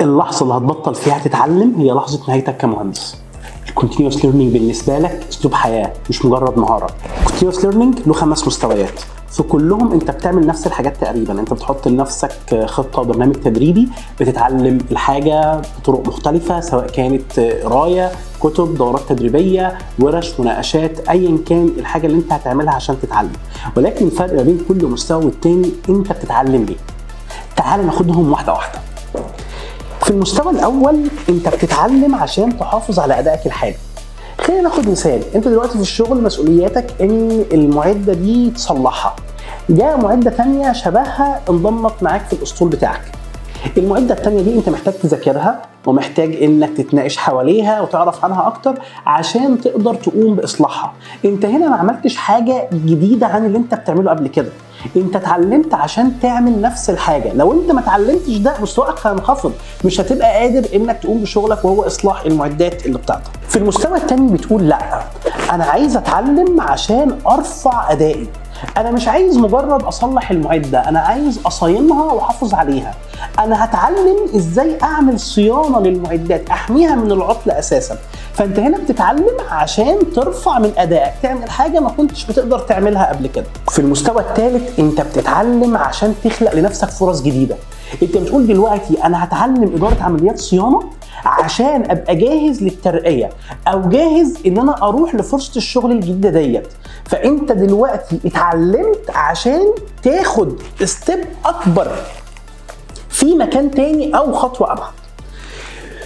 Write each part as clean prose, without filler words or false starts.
اللحظة اللي هتبطل فيها تتعلم هي لحظة نهايتك كمهندس. ال continuous learning بالنسبة لك اسلوب حياة مش مجرد مهاره. ال continuous learning له 5 مستويات، في كلهم انت بتعمل نفس الحاجات تقريبا. انت بتحط لنفسك خطه وبرنامج تدريبي، بتتعلم الحاجة بطرق مختلفه، سواء كانت قرايه كتب، دورات تدريبيه، ورش، مناقشات، ايا كان الحاجة اللي انت هتعملها عشان تتعلم. ولكن الفرق ما بين كل مستوى والتاني انت بتتعلم ليه. تعال ناخدهم واحدة واحده. في المستوى الاول انت بتتعلم عشان تحافظ على ادائك الحالي. خلينا ناخد مثال، انت دلوقتي في الشغل مسؤولياتك ان المعدة دي تصلحها. جاء معده تانية شبهها انضمت معاك في الاسطول بتاعك. المعدة التانية دي انت محتاج تذاكرها ومحتاج انك تتناقش حواليها وتعرف عنها اكتر عشان تقدر تقوم باصلاحها. انت هنا ما عملتش حاجة جديدة عن اللي انت بتعمله قبل كده، انت اتعلمت عشان تعمل نفس الحاجه. لو انت ما اتعلمتش ده مستواك هينخفض، مش هتبقى قادر انك تقوم بشغلك وهو اصلاح المعدات اللي بتاعتك. في المستوى الثاني بتقول لا، انا عايز اتعلم عشان ارفع ادائي. انا مش عايز مجرد اصلح المعده، انا عايز اصينها واحافظ عليها. انا هتعلم ازاي اعمل صيانة للمعدات، احميها من العطل اساسا. فانت هنا بتتعلم عشان ترفع من ادائك، تعمل حاجة ما كنتش بتقدر تعملها قبل كده. في المستوى الثالث انت بتتعلم عشان تخلق لنفسك فرص جديده. انت بتقول دلوقتي انا هتعلم ادارة عمليات صيانة عشان ابقى جاهز للترقيه او جاهز ان انا اروح لفرصه الشغل الجديدة ديت. فانت دلوقتي اتعلمت عشان تاخد step اكبر في مكان تاني او خطوة ابعد.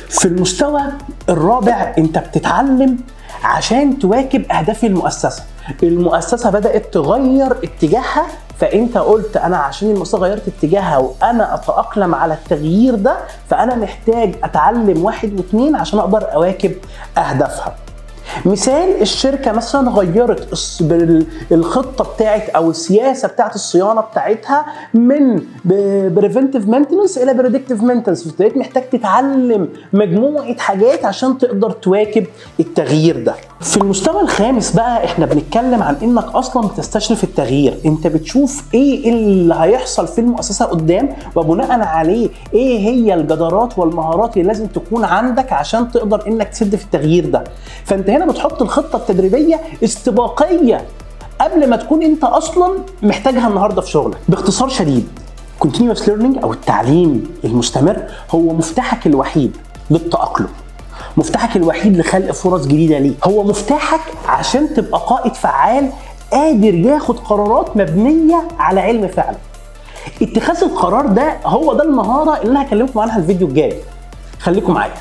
في المستوى الرابع انت بتتعلم عشان تواكب اهداف المؤسسه. المؤسسة بدات تغير اتجاهها، فانت قلت انا عشان المؤسسة غيرت اتجاهها وانا اتاقلم على التغيير ده، فانا محتاج اتعلم واحد واثنين عشان اقدر اواكب اهدافها. مثال، الشركة مثلا غيرت الخطة بتاعت او السياسة بتاعت الصيانة بتاعتها من preventive maintenance الى predictive maintenance، فبقيت محتاج تتعلم مجموعة حاجات عشان تقدر تواكب التغيير ده. في المستوى الخامس بقى احنا بنتكلم عن انك اصلا بتستشرف التغيير. انت بتشوف ايه اللي هيحصل في المؤسسة قدام، وبناء عليه ايه هي الجدارات والمهارات اللي لازم تكون عندك عشان تقدر انك تسد في التغيير ده. فانت هنا بتحط الخطة التدريبية استباقية قبل ما تكون انت اصلا محتاجها النهارده في شغلك. باختصار شديد، continuous learning او التعليم المستمر هو مفتاحك الوحيد للتأقلم، مفتاحك الوحيد لخلق فرص جديدة ليك، هو مفتاحك عشان تبقى قائد فعال قادر ياخد قرارات مبنية على علم فعلا. اتخاذ القرار ده هو ده المهارة اللي انا هكلمكم عنها الفيديو الجاي. خليكم معايا.